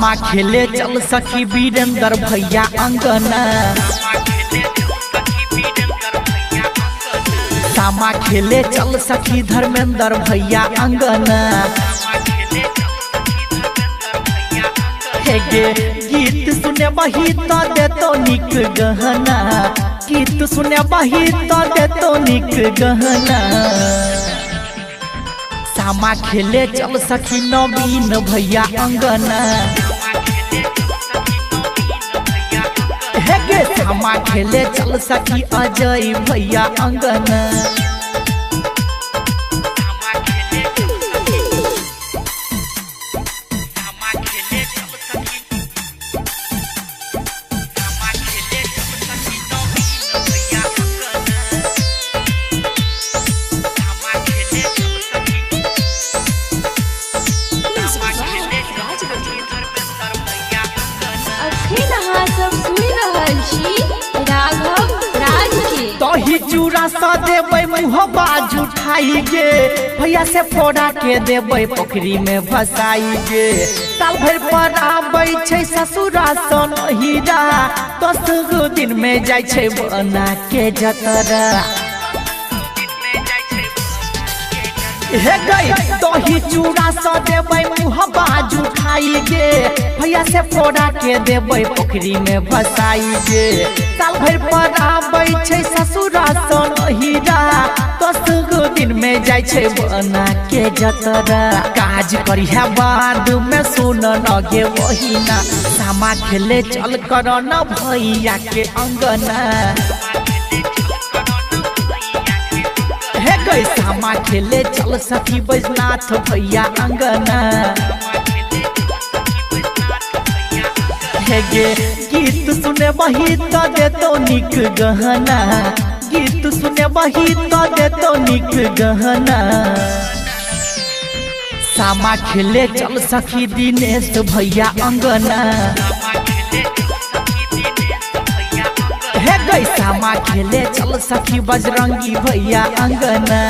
सामा खेले चल सखी वीरेंद्र भैया अंगना। सामा खेले चल सखी धर्मेंद्र भैया अंगना। हे गे गीत सुने बही तो देतो निक गहना, गीत सुने बही तो देतो निक गहना। सामा खेले चल सखी नवीन भैया अंगना। हे गे सामा खेले चल सखी अजय भैया अंगना। दही चूड़ा सा देबै मुँह बाजू उठाई गे, भैया से फोड़ा के देबै पोखरी में भसाई गे। साल भर पर आबै छै ससुरा सन हीरा, 10 गो दिन में जाइ छै बना के जतरा। हे गई दही चूड़ा सा देबै मुँह बाजू खाई गे, भैया से फोड़ा के देबै पोखरी में भसाई गे। साल भर पर आबै छै ससुरा सन हीरा, 10 गो दिन में जाइ छै बना के जतरा। काज करिहा बाद में सुन न गे बहिना, सामा खेले चल कर न भैया के अंगना। हे गई सामा खेले चल सखी बैजनाथ भैया अंगना। हे गे गीत सुने बही तो देतो निक गहना, गीत सुने बही तो देतो निक गहना। सामा खेले चल सखी दिनेश भैया अंगना। हे गई सामा खेले चल सखी बजरंगी भैया अंगना।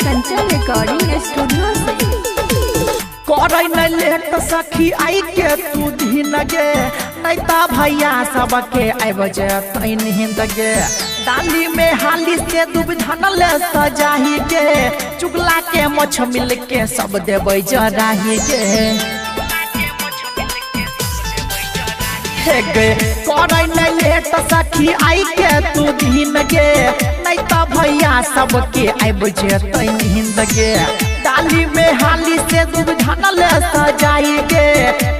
कंचन रिकॉर्डिंग स्टूडियो से करे नहीं लेट सखी आई के तू दिन गे, नैता भैया सबके आबि जेतै नींद गे। डाली में हाली से दुविधन ले सजाही गे, चुगला के मछ मिल के सब देबै जराही गे। हे गे करे नहीं लेट सखी आई के तू दिन गे, नैता भैया सबके आबि जेतै नींद गे। डाली में हाली से दुविधन ले सजाई गे,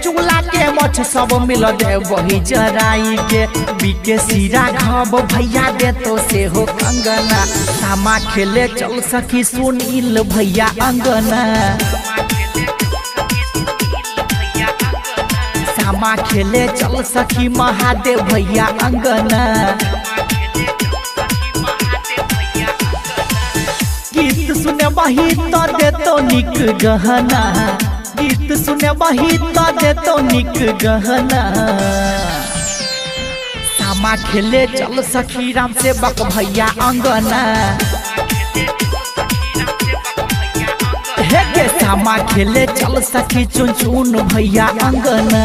चुगला के मछ सब मिल दे वही जराई गे। बीके सीरा घब भैया दे तो से हो कंगना, सामा खेले चल सखी सुनील भैया अंगना। सामा खेले चल सखी महादेव भैया अंगना। गीत सुने बही तो देतो निक गहना, गीत सुने बही तो देतो निक गहना। सामा खेले चल सखी राम सेवक भैया अंगना। हे गे सामा खेले चल सखी चुन चुन भैया अंगना।